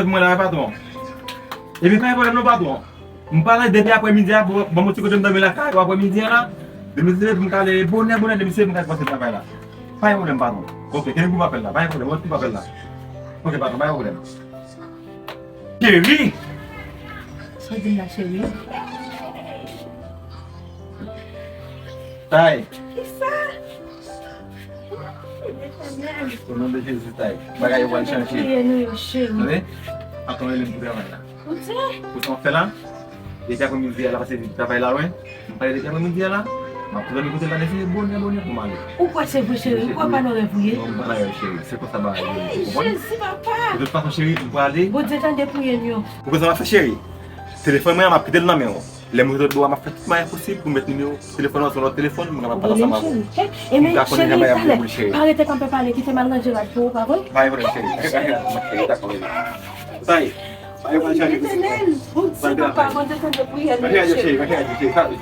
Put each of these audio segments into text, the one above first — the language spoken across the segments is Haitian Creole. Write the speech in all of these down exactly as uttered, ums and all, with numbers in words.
Mwen la, patwon. Ebyen, pa gen pwoblèm non, patwon. M pral depi aprèmidi a, bon, bon, mwen ti kote m dòmi lakay ou aprèmidi a la. Depi se pou m ka ale bonè, bonè, depi se pou m ka kòmanse travay la. Pa gen pwoblèm, patwon. Ok, kenbe pou m apèl la. Pa gen pwoblèm, mwen ti apèl la. Ok, patwon, pa gen pwoblèm. Cheri! Sa w di m la, cheri? Tay. Kisa? O non de Jezi, Tay. Bagay yo pral chanje. Priye nou yo, cheri. Tande? Patwon rele m pou travay la. Ou di? Pou sa w fè la? Depi aprèmidi a la, pase vit travay la, wi. M pale depi aprèmidi a la. M ap tou dòmi kote l la, depi bonè, bonè pou m ale. Ou kwè se vre, cheri? Ou kwè pa nan rèv ou ye? Non, m pa nan rèv, cheri. Se konsa bagay yo ye. Ou konprann? Jezi, papa! De tout fason, cheri, m prale. Bondye tande priyè n yo. Ou konn sa m ap fè, cheri? Telefòn mwen an, m ap kite l nan men w. Lè m retounen do a, m ap fè tout mwayen posib pou m met nimewo telefòn nan sou lòt telefòn, m kapab pale ansanm avè w. Pou m ka konnen jan bagay ap dewoule, cheri. Pa rete kanpe pale, kite m al ranje rad pou ou, pa vre? Pa gen pwoblèm, cheri. Cheri, dakò, baby. Sa ye. Pa gen pwoblèm, cheri. Etènèl, Bondye papa, Bondye tande priyè nou, cheri. Mwen cheri, mwen cheri, cheri, sa vle.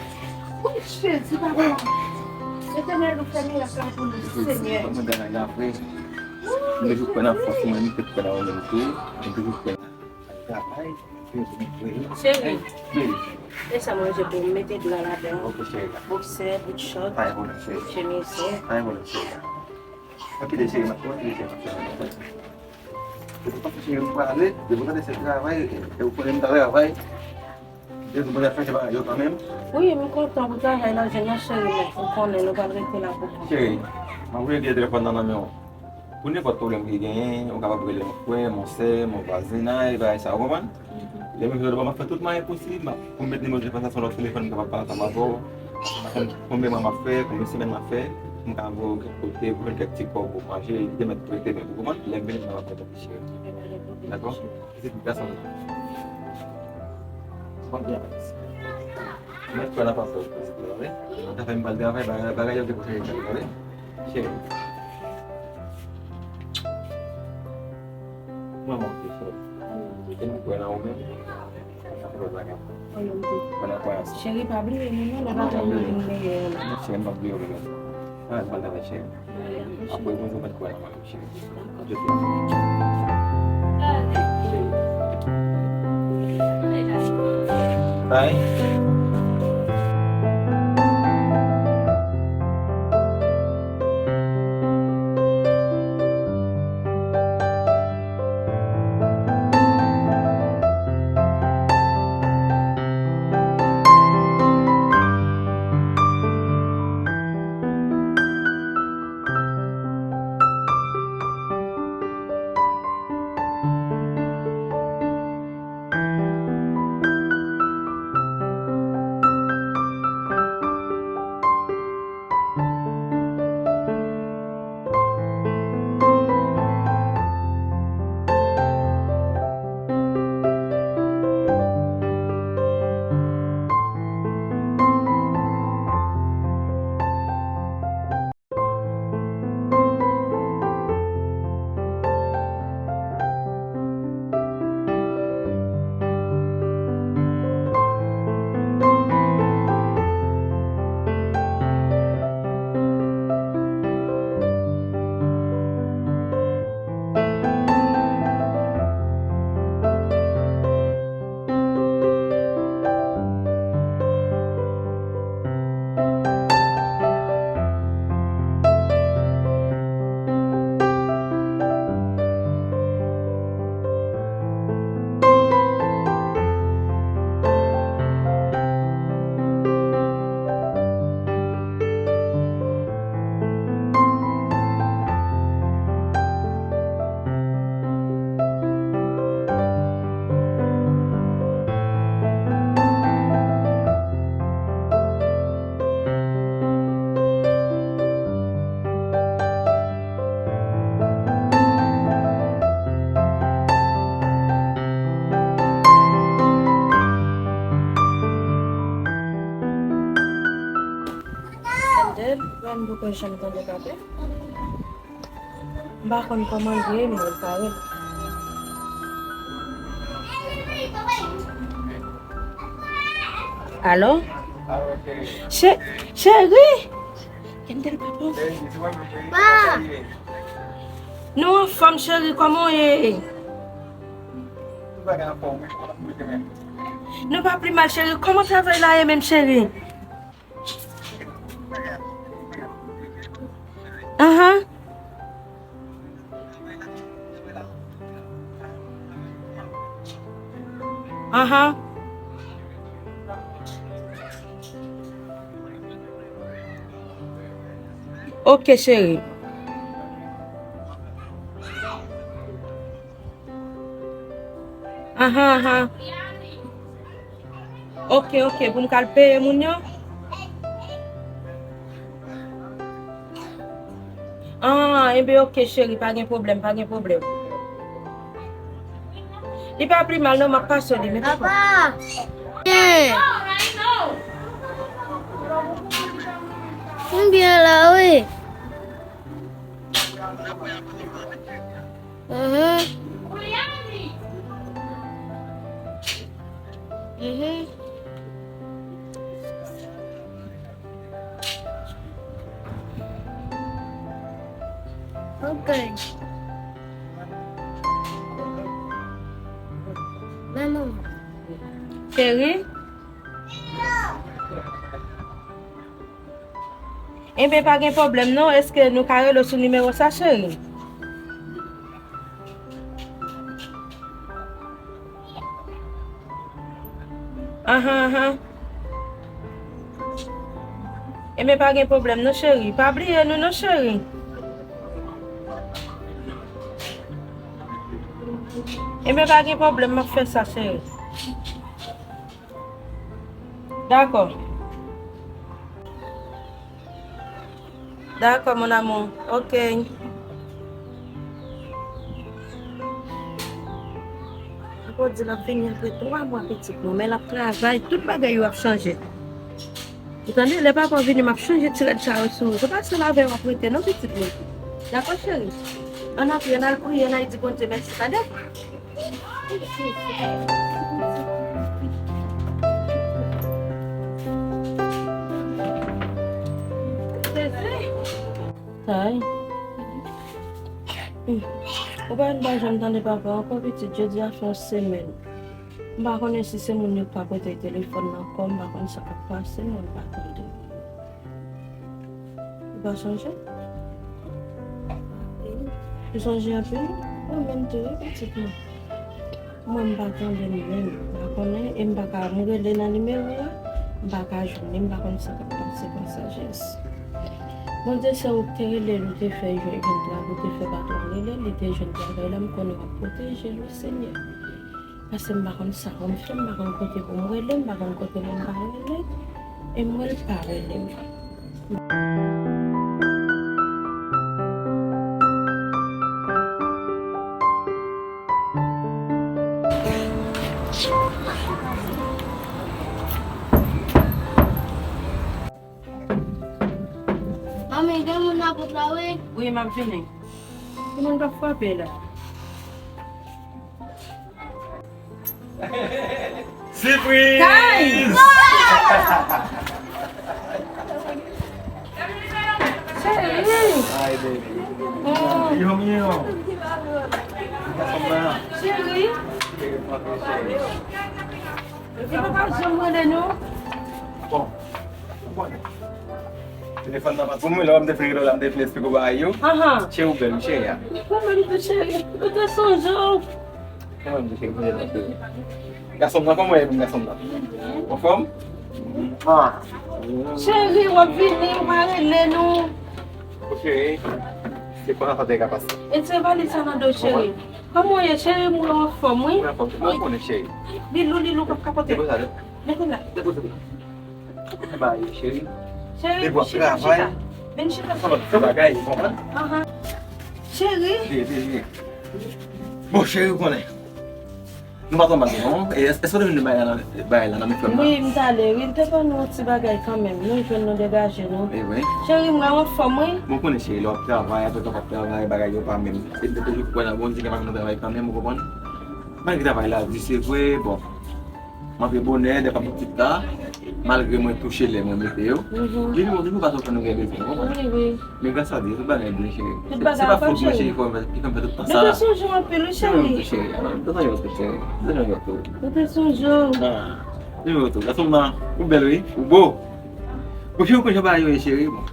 Wi, Jezi, papa. Etènèl, ou fè mirak la pou nou, Senyè. Mwen bagay la vre. M toujou kwè nan fòs mwen, m toujou kwè nan mwen menm tou. M toujou kwè nan travay. Cheri, e sa manje pou m mete dlo ladan. Ok, cheri. Boksè, bout chòt, chemize. Pa gen pwoblèm, cheri. Pa gen pwoblèm, cheri. Anpil, cheri, m ap pran, cheri, m ap pran. Depi pase cheri, m prale, depi w tande se travay, e ou konnen m ta travay. Depi mwen ap chanje bagay yo kanmenm. Wi, m kontan pou travay la, jwenn nan, cheri, men ou konnen nou pral rete la pou kont nou. Cheri, m ap rele telefòn nan nan men w. Pou nenpòt pwoblèm ki genyen, ou kapab rele yon frè, yon sè, yon vwazinay, bagay sa, ou konprann? Lè m jwenn ou, m ap fè tout mwayen posib, m ap, pou m met nimewo telefòn sa sou lòt telefòn, m kapab pale ansanm avè w. Konbyen mwa m ap fè, konbyen semèn m ap fè, m ka voye w kèk kote pou jwenn kèk ti kòb pou manje, li te mèt prete, men ou konprann? Lè m vini, m kapab prete, cheri. Dakò? Pitit gason m nan. Konbyen? Mwen kwè nan papa w, tande? Sa fè m pral travay, bagay, bagay yo te konfime, tande? Cheri. Mwen manke, cheri. E m kwè nan ou menm. Sa fè bagay. Mwen nan kwayans. Cheri, pa bliye nou non, lè bagay yo vin meyè la. Non, cheri, m p ap bliye w menm. Bagay m pral travay, cheri. Apre, Bondye mèt kwè nan mwen. Bye. Tande, mwen m poko janm tande papa. M pa konn kòman l ye, mwen pa wè l. Alo? Che-, cheri! Kendel, papa. Pa! Nou anfòm, cheri, kòman w ye? Nou pa pi mal, cheri. Kòman travay la ye menm, cheri? Ahan. Ahan. Ok, cheri. Ahan, ahan. Ok, ok, pou m k al peye moun yo? Ah, enben ok, cheri, pa gen pwoblèm, pa gen pwoblèm. Li pa pi mal, non, m ap pase li, men papa. Papa! Byen. M byen la, wi. Mhm. Mhm. Ok. Maman. Cheri? Enben, pa gen pwoblèm non. Èske nou ka rele w sou nimewo sa, cheri? Ahan, ahan. Enben, pa gen pwoblèm non, cheri. Pa bliye nou non, cheri. Enben, pa gen pwoblèm, m ap fè sa, cheri. Dakò. Dakò, mon amour. Ok. Papa di l ap vini apre twa mwa, pitit mwen, men l ap travay, tout bagay yo ap chanje. Ou tande, lè papa vini, m ap chanje ti rèd sa yo sou ou. Se pa sèl avè w ap rete non, pitit mwen. Dakò, cheri? Ann antre, ann al priye, ann al di Bondye mèsi, tande? Ay. Ou pa, m pa janm tande papa ankò, pitit. Jodi a fè yon semèn. M pa konnen si se moun yo k pa prete telefòn nan ankò, m pa konn sa k ap pase, mwen m pa tande. Ou pa sonje? Ou sonje anpil? Mwen menm tou, wi, pitit mwen. Mwen, m pa tande l menm. M pa konnen, e m pa ka, m rele nan nimewo a, m pa ka jwenn li, m pa konn sa k ap pase konsa, Jezi. Bondye, se ou k te rele l, ou te fè jwenn, jwenn travay, ou te fè patwon rele l, li te jwenn travay la, m konnen w ap pwoteje l, wi, Senyè. Paske m pa konn sa pou m fè, m pa konn kote pou m rele, m pa konn kote pou m pa rele, e m wè l pa rele m. Manmi, gen moun nan pòt la, wi. Wi, m ap vini. Gen moun k ap frape la. Sipriz! Kay! Cheri! Hi, baby. Oh. Yo, mio. Cheri! Yo pa janm rele nou. Bon. Telefòn nan pa pou mwen, lè w te fin rele w la, m te fin esplike w bagay yo. Ahan. Cheri, ou bèl, cheri a. Ou menm tou, cheri. Ou te sonje w. Kòman m di cheri pou mwen? Gason m nan, kòman w ye menm, gason m nan? Anfòm? Ah. Cheri, w ap vini, ou pa rele nou. O cheri, se konsa sa te ka pase. E se valiz sa nan do, cheri. Kòman w ye, cheri? M wè w anfòm, wi. Mwen anfòm, mwen konnen, cheri. Lilou, Lilou, p ap kapote. Se konsa, non? Mete la. Se konsa. Ba yo, cheri. Cheri, depi w ap travay, se yon lòt bagay, ou konprann? Ahan. Cheri. Vini, vini, vini. Bon, cheri, ou konnen. Nou pa twò mal, non? E, èske w te jwenn bagay la nan, bagay la nan men frè m nan? Wi, m t ale, wi. L te ban nou yon ti bagay kanmenm. Nou jwenn nou degaje nou. E wi. Cheri, m wè w anfòm, wi. Bon, ou konnen, cheri, lè w ap travay, apre tan w ap travay, bagay yo pa menm. E m te toujou kwè nan Bondye, gen bagay nan travay kanmenm, ou konprann? Malgre travay la di, se vre, bon. M antre bonè, dèfwa pitit la. Malgre mwen touche lè mwen mete yo, mhm, li nou, nou pa konprann nou gen bezwen, ou konprann? Wi, wi. Men gras a Dye, tout bagay byen, cheri. Tout bagay se pa fòt mwen, cheri, ki fè m fè tout tan sa la. Nou te sonje w anpil, wi, cheri. Wi, cheri. Nou te sonje w anpil, cheri. Nou te sonje w anpil, cheri. Nou te sonje w. Ah, nou te sonje w. Gason m nan, ou bèl, wi. Ou bo. Bon, cheri, ou konn jan bagay yo ye, cheri. Bon.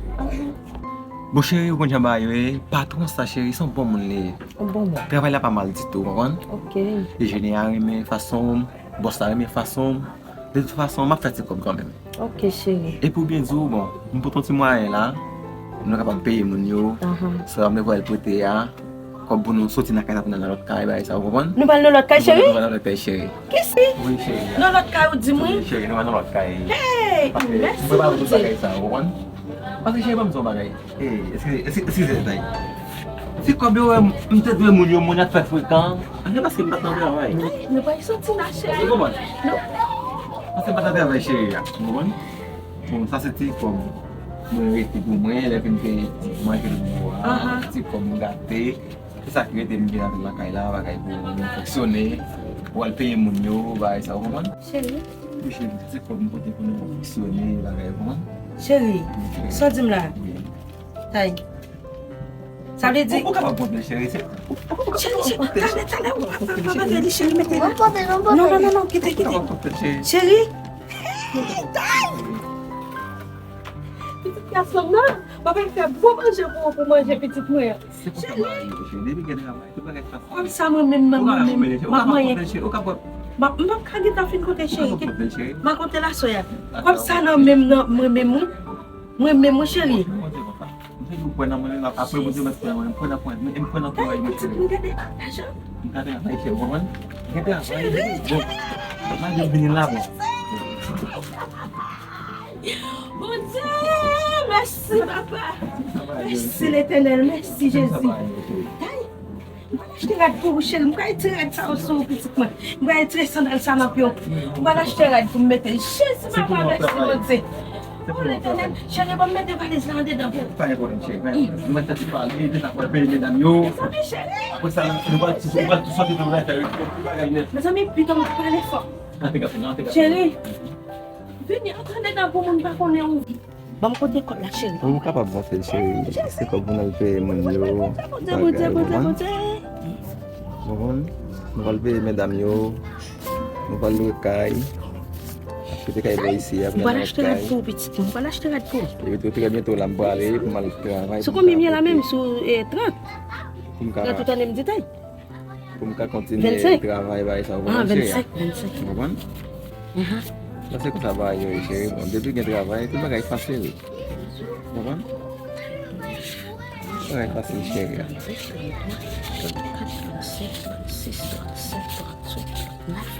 Bon, cheri, ou konn jan bagay yo ye. Patwon sa, cheri, se yon bon moun li ye. Yon bon moun. Travay la pa mal ditou, ou konprann? Ok. Dejene a renmen fason m, bòs la renmen fason m. De tout fason, m ap fè ti kòb kanmenm. Ok, cheri. Epi ou byen di w, bon, m pote yon ti mwayen la, nou kapab peye moun yo, ahan, sa m te voye l prete a, kòb pou nou soti nan kay sa pou n al nan lòt kay, bagay sa, ou konprann? Nou pral nan lòt kay, cheri? Nou pral nan lòt kay, cheri. Kisi? Wi, cheri. Nan lòt kay, ou di m wi? Wi, cheri, nou pral nan lòt kay. Hey, mèsi Bondye. Pase, cheri, ban m di w yon bagay sa, ou konprann? Pase, cheri, ban m di w yon bagay. Ey, eskize, eskize, eskize, Tay. Ti kòb yo, m te dwe moun yo, moun ap fè frekan. An, se paske m pa t nan travay. Ay, nou pa soti la, cheri. Ou konprann? Non. Paske m pa t nan travay, cheri a. Ou konprann? Bon, sa se ti kòb mwen rete pou mwen, lè fini peye ti manje pou mwen a, ahan, ti kòb m gate. Se sa ki rete m vin avèk lakay la, bagay pou nou fonksyone, pou al peye moun yo, bagay sa, ou konprann? Cheri. Wi, cheri, se kòb m pote pou nou fonksyone, bagay, ou konprann? Cheri, wi, cheri, sa w di m la? Wi. Tay. Sa vle di ou, ou kapab konte, cheri, se, ou, ou, ou kapab konte, cheri. Cheri, cheri, talè, talè, ou pa, pa, pa, pa, cheri. Cheri, mete la. Non, non, non, non, kite, kite. Ou kapab konte, cheri. Cheri. Hey, Tay! Pitit gason m nan, papa fè bon manje pou ou, pou manje pitit mwen an. Se konsa bagay yo, cheri. Depi gen travay, tout bagay fasil. Kòb sa mwen menm nan, mwen menm, m ap manyen. M ap, m p ap ka gentan fin konte, cheri. M a konte l aswè a. Kòb sa nan menm nan, mwen menm, wi. Mwen menm, wi, cheri. M te di ou kwè nan mwen, apre Bondye mèt kwè nan mwen, m kwè nan, m kwè nan travay mwen, cheri. M gade lajan. M gade travay, cheri, ou konprann? Gade travay, cheri. Bon, m a vin vini la, bon. Bondye, mèsi, papa. Mèsi, Letènèl, mèsi, Jezi. Ay, m pral achte rad pou ou, cheri. M pral retire rad sa yo sou ou, pitit mwen. M pral retire sandal sa nan pye w. M pral achte rad pou m mete. Jezi, papa, mèsi, Bondye. O, Letènèl, cheri, ban m mete valiz la andedan pou ou. Pa gen pwoblèm, cheri, pa gen pwoblèm. Nou mèt tande pale, nou ta pral peye medam yo. Mezanmi, cheri. Apre sa, nou pral, nou pral tou sòti, nou pral fè tout bagay nèt. Mezanmi, pito m pale fò. Cheri. Vini, antre andedan pou moun pa konnen ou. Ban m kote kòb la, cheri. Ou kapab monte, cheri. Se kòb pou n al peye moun yo. Bondye, Bondye, Bondye, Bondye. Ou konprann? Nou pral peye medam yo. Nou pral lwe kay. Achte kay bò isi a, pou n al nan lòt kay. M pral achte rad pou ou, pitit mwen. M pral achte rad pou ou. Epi tou, trè byento la, m prale pou m al travay. Sou konbyen m ye la menm? Sou, eh, trant? Trant ou tande m di, Tay? Pou m ka kontinye travay, bagay sa, ou konprann, cheri a? Vennsenk, vennsenk. Ou konprann? Sa se konsa bagay yo ye, cheri. Bon, depi gen travay, tout bagay fasil. Ou konprann? Bagay fasil, cheri a. Trannkat, trannsenk, trannsis, trannsèt, trannsèt, trannèf,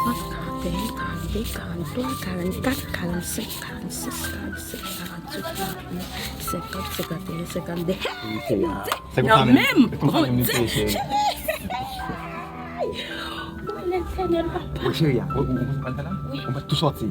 karannkat, karanteyen, karannde, karanntwa, karannkat, karannsenk, karannsis, karannsèt, karannwit, karannèf, senkant, senkanteyen, senkannde. Hey, Bondye! Nan menm, Bondye! Cheri! Wi, Letènèl, papa. Wi, cheri a, ou, ou, ou konn sa m pral fè la? Wi. Ou mèt tou sòti.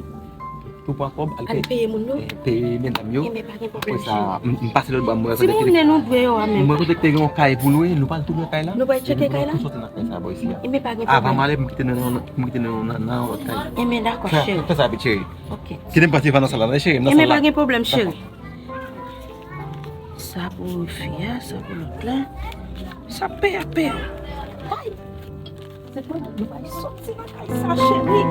Tou pran kòb, al peye moun yo. Al peye medam yo. Enben, pa gen pwoblèm, cheri. Apre sa, m, m pase lòt bò, m wè kote ki te, ti moun nou dwe yo a menm. M wè kote ki te gen yon kay pou lwe, nou pral tou lwe kay la. Nou pral tcheke kay la? Epi nou tou sòti nan kay sa, bò isi a. Enben, pa gen pwoblèm. Avan m ale, m kite nou nan, m kite nou nan, nan lòt kay. Enben, dakò, cheri. Fè, fè sa vit, cheri. Ok. Kite m pase nan sal la, cheri, m nan sal la. Enben, pa gen pwoblèm, cheri. Dakò. Sa pou fi a, sa pou lòt la. Sa pè a pè. Ay! Se pou nou bay soti nan kay sa, cheri.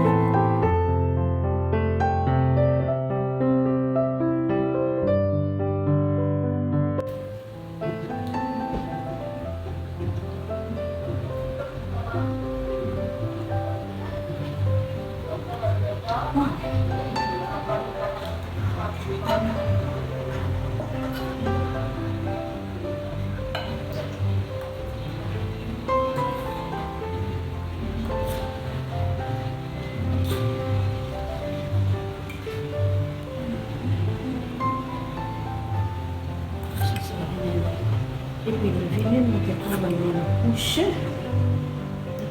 Epi li vini, mwen te travay, mwen kouche.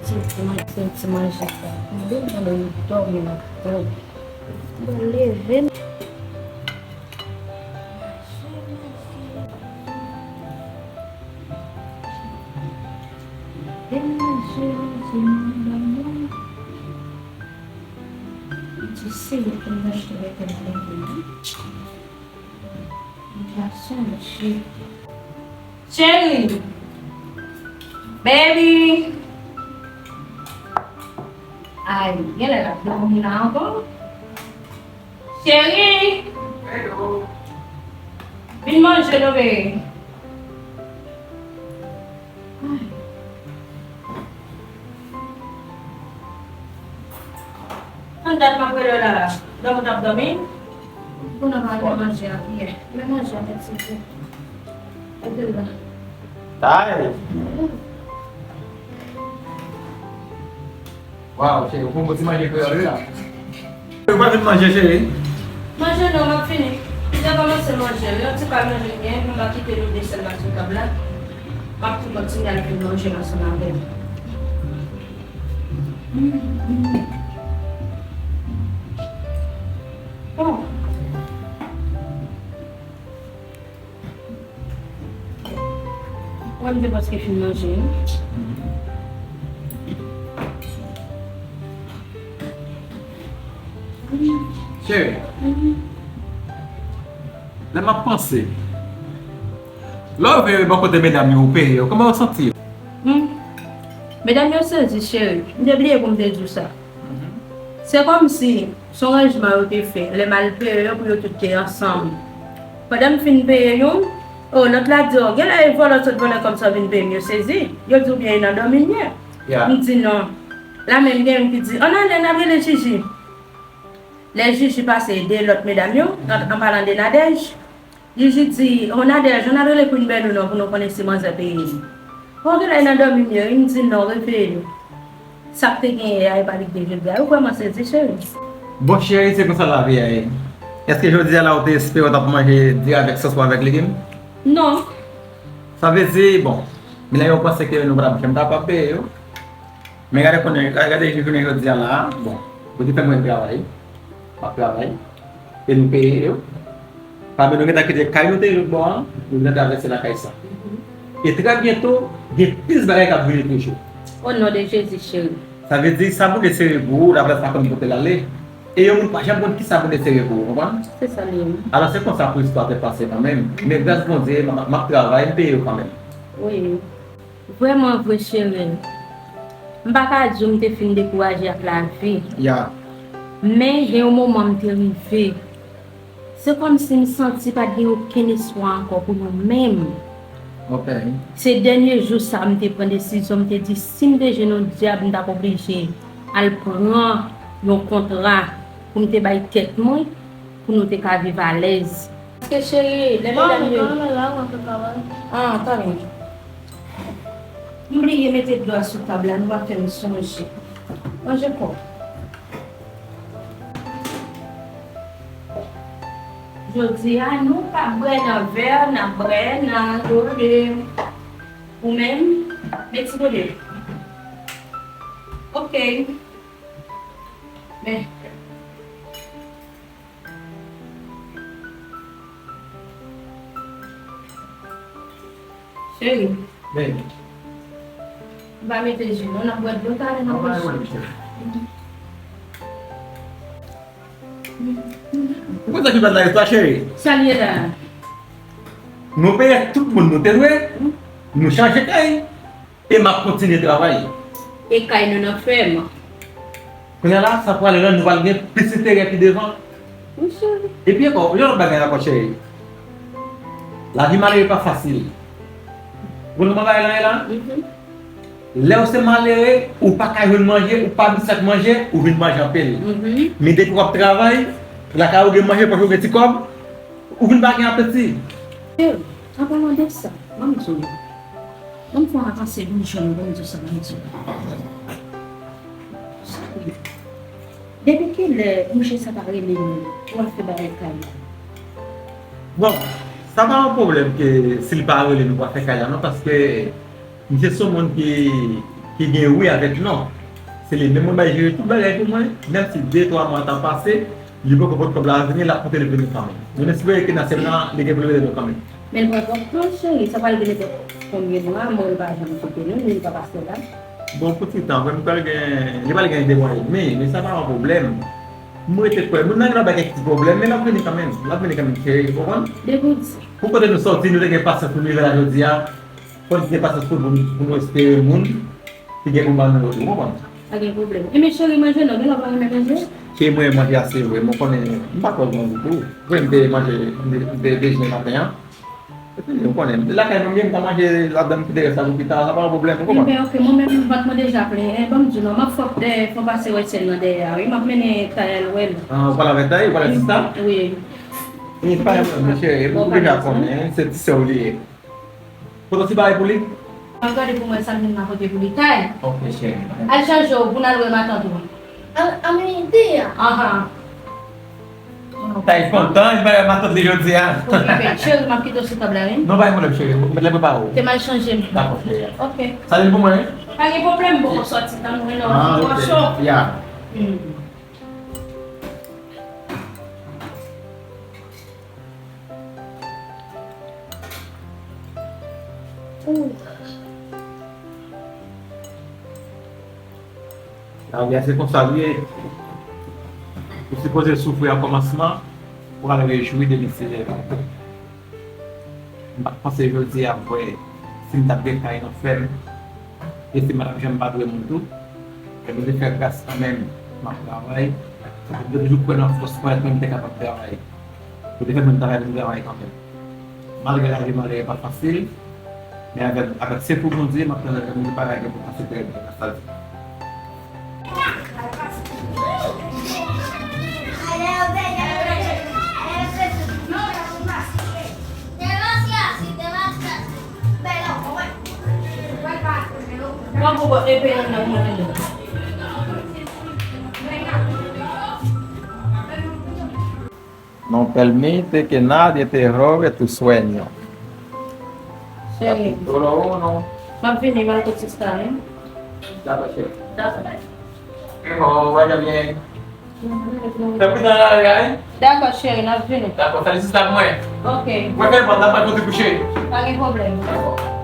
Ti manje, ti manje sa. Mwen vin mwen dòmi nan tèt. Mwen leve. Vin manje, manje, manje. Jis Se li pou m achte rete nan legliz. M pa sonje. Cheri! Baby! Ay, genlè l ap dòmi la ankò. Cheri! Vin manje non, bebe. Ay. Konn dat m ap rele w la, la. Dòmi w t ap dòmi? Pou nou pa ale manje a, yè. Men manje a, mèsi. Epi la. Ay. Waw, cheri, ou fè yon bon ti manje kreyòl, wi, la. Ou pa vin manje, cheri? Manje non, m ap fini. M te kòmanse manje, wi. Yon ti kal manje byen, m pa kite nou de sèlman sou tab la. M ap tou kontinye al fè manje m ansanm avè nou. Bon. Wè m te prèske fin manje, wi. Cheri, lè m ap panse, lè w veye bò kote medam yo, ou peye yo, kòman w santi w? Hmm. Medam yo sezi, cheri. M te bliye pou m te di w sa. Se kòmsi se yon ranjman yo te fè lè m al peye yo pou yo tout te ansanm. Pandan m fin peye youn, o, lòt la di, o, genlè e vòlò sot vòlè kòb sa w vin peye m, yo sezi. Yo di w byen e nan dòmi m ye. M di non. La menm gen youn ki di, ann ale, n al rele Jiji. Lè Jiji pase de lòt medam yo, an, an palan de Nadège, Jiji di, o Nadège, ann al rele Queen Bèlou non pou nou konnen si manzè peye li. O, genlè nan dòmi m ye, wi, m di non, reveye nou. Sa k te genyen yè a, e pa li k te jodi a. Ou vrèman sezi, cheri. Bon, cheri, se konsa lavi a ye. Èske jodi a la ou te espere w t ap manje diri avèk sòs ou avèk legim? Non. Sa vle di, bon, milè yo panse ke nou pa t ap janm kapab peye yo. Men gade konnen, gade, gade jounen jodi a la, bon, Bondye fè mwen travay, m ap travay, e nou peye yo. Paske nou gentan kite kay nou te ye lòt bò an, nou gentan travèse lakay sa. E trè byento, gen plis bagay k ap vini toujou. O non de Jezi, cheri. Sa vle di, sa Bondye sere pou ou, laprès pa konn kote l ale. E yon moun pa janm konn kisa Bondye sere pou ou, konprann? Se sa li ye. Alò, se konsa pou istwa te pase kanmenm. Men gras Bondye, m, m ap travay, m peye yo kanmenm. Wi. Vrèman vre, cheri. M pa ka di w m te fin dekouraje ak lavi. Ya. Men gen yon moman m te rive. Se kòmsi m santi pa t gen okenn espwa ankò pou nou menm. Ok. Se dènye jou sa a m te pran desizyon, m te di si m te jwenn yon dyab, m t ap oblije al pran yon kontra pou m te bay tèt mwen, pou nou te ka viv alèz. Paske cheri, lè medam yo. Ah, tanmen. M bliye mete dlo a sou tab la, nou va fè m sonje. Manje kò. Jodi a, nou p ap bwè nan vè, n ap bwè nan gode. Ou menm, met ti gode. Ok. Men. Cheri. Baby. M pa mete ji non, n ap bwè dlo talè nan pòch. Ou konn sa ki pase nan istwa, cheri? Sa l ye la? Nou peye tout moun nou te dwe, nou chanje kay. E m ap kontinye travay. E kay nou nan fèm. Kounye a la, sa pral rann nou pral gen plis enterè pi devan. Wi, cheri. Epi ankò, yon lòt bagay ankò, cheri. Lavi malere pa fasil. Ou konn kòman bagay lan ye la? Mhm. Lè w se malere, ou pa ka jwenn manje, ou pa gen sa k manje, ou vin manje anpil. Mhm. Men depi w ap travay, lakay ou gen manje, pòch ou gen ti kòb, ou vin pa gen apeti. Cheri, an palan de sa, ban m di w. Ban m fè yon avanse pou m jwenn, ban m di w sa, ban m di w. Depi kilè mouche sa pa rele nou pou al fè bagay kay la? Bon, sa pa yon pwoblèm ke si l pa rele nou pou al fè kay la non, paske misye se yon moun ki, ki gen wi avèk non. Se li menm mwen bay jere tout bagay pou mwen, menm si de, twa mwa tan pase, li poko pot kòb la vini, l ap konte l vini kanmenm. Nou espere ke nan semèn nan, li gen pou l rele nou kanmenm. Men l pran twòp tan, cheri. Sa pral gen nenpòt konbyen mwa, mwen, li pa janm kite nou, li pa pase la. Bon, pou ti tan, vre, m pral gen, li pral gen de mwa edmi, men sa pa yon pwoblèm. M rete kwè. Moun nan gen dwa bay kèk ti pwoblèm, men l ap vini kanmenm. L ap vini kanmenm, cheri, ou konprann? Depi w di. Pou kote nou sòti, nou te gen pasyans pou n rive la jodi a. Fò n gen pasyans pou, pou, pou nou espere moun ki gen pou ban nou yo tou, ou konprann? Pa gen pwoblèm. Enben, cheri, manje non, gen lè w pa renmen manje? Cheri, mwen manje ase vre, men w konnen, m pa twò gran ditou. Vre, m te manje, m te, m te dejene maten an. Epi, ou konnen, lakay nou m ye, m ka manje ladan m kite rès la pou pita, sa pa yon pwoblèm, ou konprann? Enben, oke, mwen menm, vant mwen deja plen. Eh, ban m di w non, m ap fè w, eh, fè w pase wè syèl nan dèyè a, wi. M ap mennen Tay al wè l. Ah, ou pral avèk Tay, ou pral avèk sista? Wi. Li pa yon pwoblèm, cheri, ou deja konnen, se ti sè w li ye. Pote yon ti bagay pou li? Al gade pou mwen sa m vin la pote pou li. Tay. Ok, cheri. Al chanje w pou n al wè matant ou. Al, al mete a. Ahan. Tay kontan, li bay matant li jodi a. Okipe, cheri, m ap kite w sou tab la, wi. Non, pa gen pwoblèm, cheri. Mwen mèt la prepare w. Te m al chanje m. Dakò, cheri. Ok. Sa li pou mwen, wi? Pa gen pwoblèm, m poko sòti tann mwen nan. Ah, ok. Cho. Ya. Hmm. Lavi a se konsa l ye. Ou sipoze soufri a kòmansman pou al rejwi demen se lève. M pa t panse jodi a m kwè si m t ap gen kay nan fè m, e si madanm Jan pa t wè moun tou. Men Bondye fè gras kanmenm, m ap travay. M te toujou kwè nan fòs mwen, mwen m te kapab travay. Bondye fè mwen travay, mwen travay kanmenm. Malgre lavi malere pa fasil, men avèk, avèk sekou Bondye, m ap tann lè Bondye bagay gen pou pase trè byen nan sa di. Non permite que nadie te robe tu sueño. Cheri. Capítulo uno. M ap vini, m al kot sista, wi. Dakò, cheri. Dakò. Cheri, vaya bien. Fè pridan nan lari a, wi. Dakò, cheri, n ap vini. Dakò, sali sista pou mwen. Ok. Mwen fè pòt la, pa kote kouche. Pa gen pwoblèm. Dakò.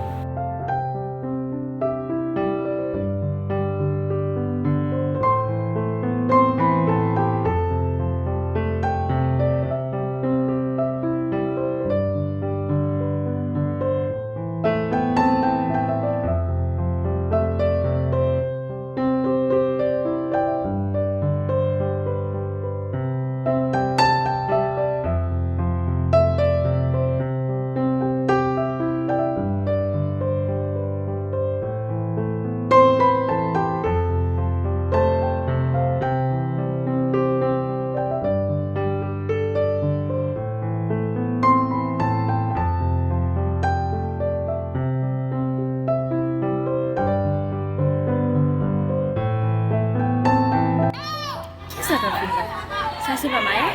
Kisa k ap fèt la? Sa se pa Maya?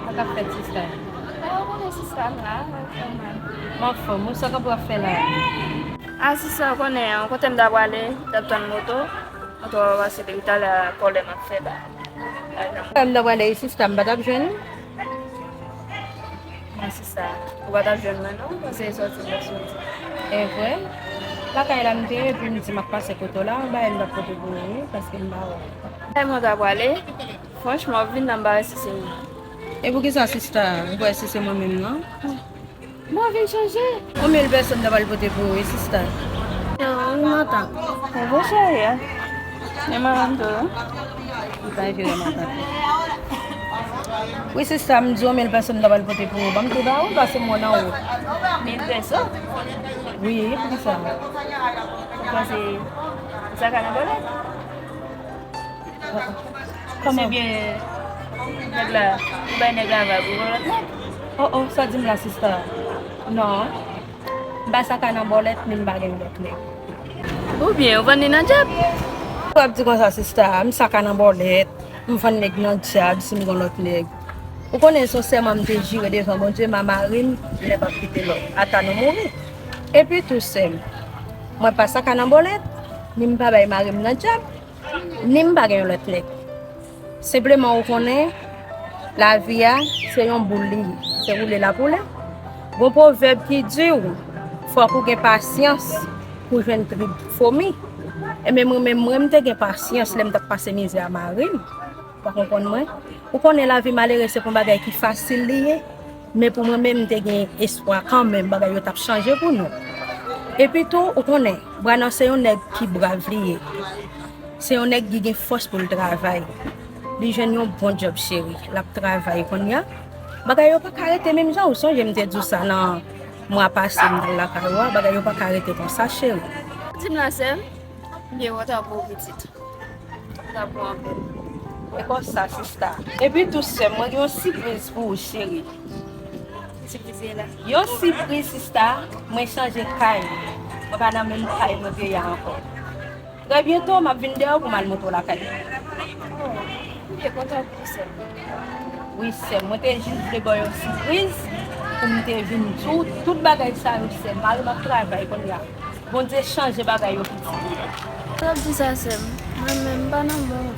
Sa k ap fèt, sista? Mwen konnen sista m la, mwen fè mal. M anfòm, wi, sa k ap fè la? A, sista, ou konnen, kote m ta prale, m t ap tann moto. Antò, pase depi talè a kòlè m ap fè ba. Lè m ta prale sista m pa t ap jwenn ou? Non, sista, ou pa t ap jwenn mwen non, paske e sòti m t ap sòti. E vre? Lakay la m te ye, epi m di m ap pase kote w la, yon bagay m t ap pote pou ou wi, paske m pa wè w. Lè mwen ta prale, franchman, w vin la m pa wè si se mwen. E poukisa sista, ou pa wè si se mwen menm non? Mwen vin chanje. Konbyen pèsòn ta pral pote pou ou, sista? Yon matant. Yon bon cheri a. Men manman m tou. Li pa jere matant. Wi, sista, m di w, men pèsòn ta pral pote pou ou. Ban m tou ba ou, paske m wè nan ou. Mil pèsòn? Wi, poukisa? Ou panse sa ka nan bòlèt? Kòman? Ebyen, nèg la, ou bay nèg la vag, ou yon lòt nèg. Oh, oh, sa di m la, sista? Non. M pa saka nan bòlèt, ni m pa gen lòt nèg. Oubyen, ou vann li nan djab? Ou ap di konsa, sista, m saka nan bòlèt, m vann nèg nan djab, si m gen lòt nèg. Ou konnen se yon sèman m te jire devan Bondye, m a mari m, lè m ap kite lòt, ata nou mouri. Epi tou, sè m, mwen pa saka nan bòlèt, ni m pa bay mari m nan djab. Ni m pa gen yon lòt nèg. Senpleman, ou konnen, lavi a, se yon boul li ye. Se woule l ap woule. Gon pwovèb ki di w, fòk ou gen pasyans pou jwenn trip fomi. Enben, mwen menm, mwen, m te gen pasyans lè m t ap pase mizè a mari m. Ou pa konprann mwen? Ou konnen lavi malere se pa yon bagay ki fasil li ye, men pou mwen menm, m te gen espwa kanmenm, bagay yo t ap chanje pou nou. Epi tou, ou konnen, Branan se yon nèg ki brav li ye. Se yon nèg ki gen fòs pou l travay. Li jwenn yon bon djòb, cheri. L ap travay kounye a. Bagay yo pa ka rete menm jan. Ou sonje m te di w sa nan mwa pase m t al lakay ou a. Bagay yo pa ka rete konsa, cheri. Di m la, sè m. M byen kontan pou ou, pitit. Kontan pou ou anpil. E konsa, sista. Epi tou, sè m, mwen gen yon sipriz pou ou, cheri. Sipriz la. Yon sipriz, sista. Mwen chanje kay. Mwen pa nan menm kay mwen te ye a ankò. Trè byento, m ap vin dèyè w pou m al montre w lakay. Oh, m byen kontan pou ou, sè m. Wi, sè m. Mwen te jis vle ba w yon sipriz pou m te vin di w tout bagay sa yo, sè m. Mari m ap travay kounye a. Bondye chanje bagay yo, pitit. Sa w ap di sa, sè m? Mwen menm, m pa nan bon.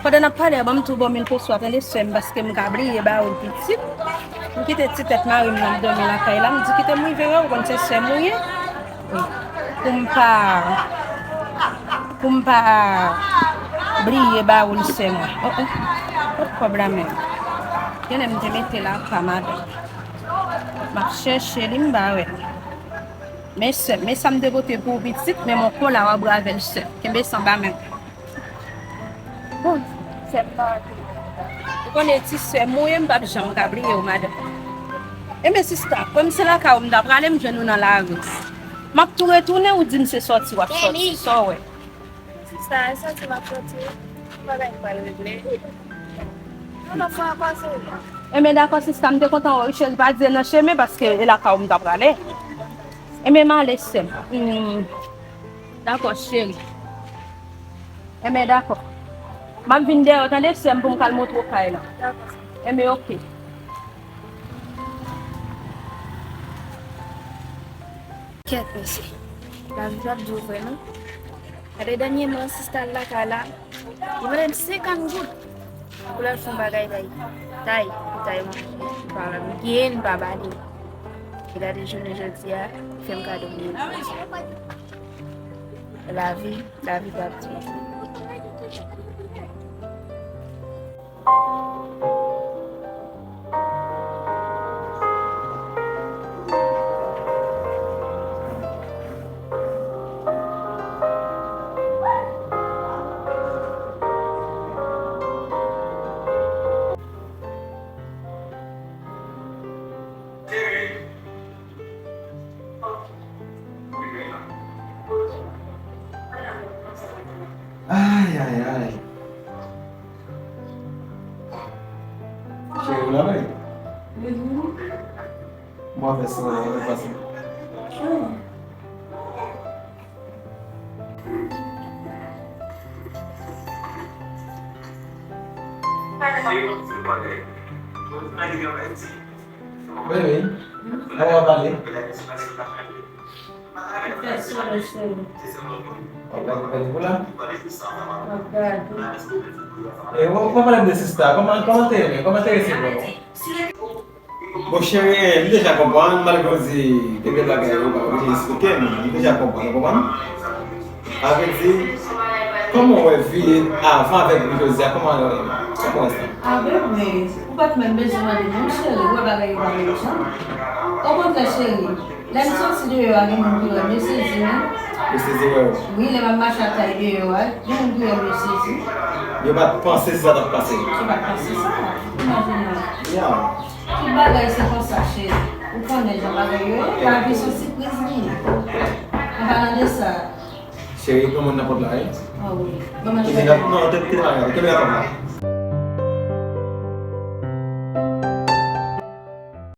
Pandan n ap pale a, ban m tou ba w mil peso a, tande, sè m, paske m ka bliye ba ou l, pitit. M kite ti tèt mari m nan ap dòmi lakay la, m di, "Kite m rive wè w, ou konn se sè m ou ye." Wi. Pou m pa, pou m pa bliye ba ou l, sè mwen. Oh, oh. Kot kòb la menm? Genlè m te mete l apa, madanm. M ap chèche li, m pa wè l. Men sè m, men sa m te pote pou ou, pitit, men mwen kola w ap brave l, sè m. Kenbe sa anba men w. Bon, sè m pa antre. Ou konnen ti sè m ou ye, m p ap janm ka bliye w, madanm. Enben, sista, kòm se lakay ou m ta prale, m jwenn ou nan lari. M ap tou retounen, ou di m se sòti w ap sòti. Sa w wè? Sista, e sòti m ap sòti. Bagay m pral regle. Yon lòt fwa ankò, se. Enben, dakò, sista, m te kontan wè w, cheri, pa di nan chemen, paske e lakay ou m ta prale. Enben, m ale, sè m. Hmm. Dakò, cheri. Enben, dakò. M ap vin dèyè w, tande, sè m, pou m k al montre w kay la. Enben, oke. Kèt, mesye. Lavi p ap di w vrè, non. Gade, dènyèman, sista al lakay la, li mande m senkant goud pou l al fè yon bagay bay Tay, pou Tay manje. M pa menm gen, m pa ba li. E gade jounen jodi a, li fè m kado mil goud. Lavi, lavi p ap di w. Ay, ay, ay. Cheri, ou la, wi? Mhm. Mwen fè sa, mwen fè sa. Wi, wi. Mwen va pale. Fè sou le cheri. Ou pa gen pèdi pou la? M ap gade. E, ou, ou pa pale m de sista. Kòman, kòman te ye menm? Kòman te resevwa w? Bon, cheri, m deja konprann, malgre w di gen de bagay ou pa oblije eksplike m, m deja konprann, ou konprann? Sa vle di, kòman w wè vi avan avèk vi jodi a, kòman, kòman w wè sa? Avèk, men, ou pa t menm bezwen mande non, cheri, ou wè bagay yo pa menm jan. Okontrè, cheri, lè m soti deyò a, gen moun ki wè m, yo sezi, wi. Yo sezi wè w? Wi, lè m ap mache ak Tay deyò a, gen moun ki wè m, yo sezi. Yo pa t panse se sa t ap pase. Yo pa t panse sa. Imajine w. Ya. Tout bagay se konsa, cheri. Ou konnen jan bagay yo ye, lavi se yon sipriz li ye. An palan de sa. Cheri, gen moun nan pòt la, wi. Ah wi. Ban mwen cheri. Non, te, te la, kenbe la pòt la.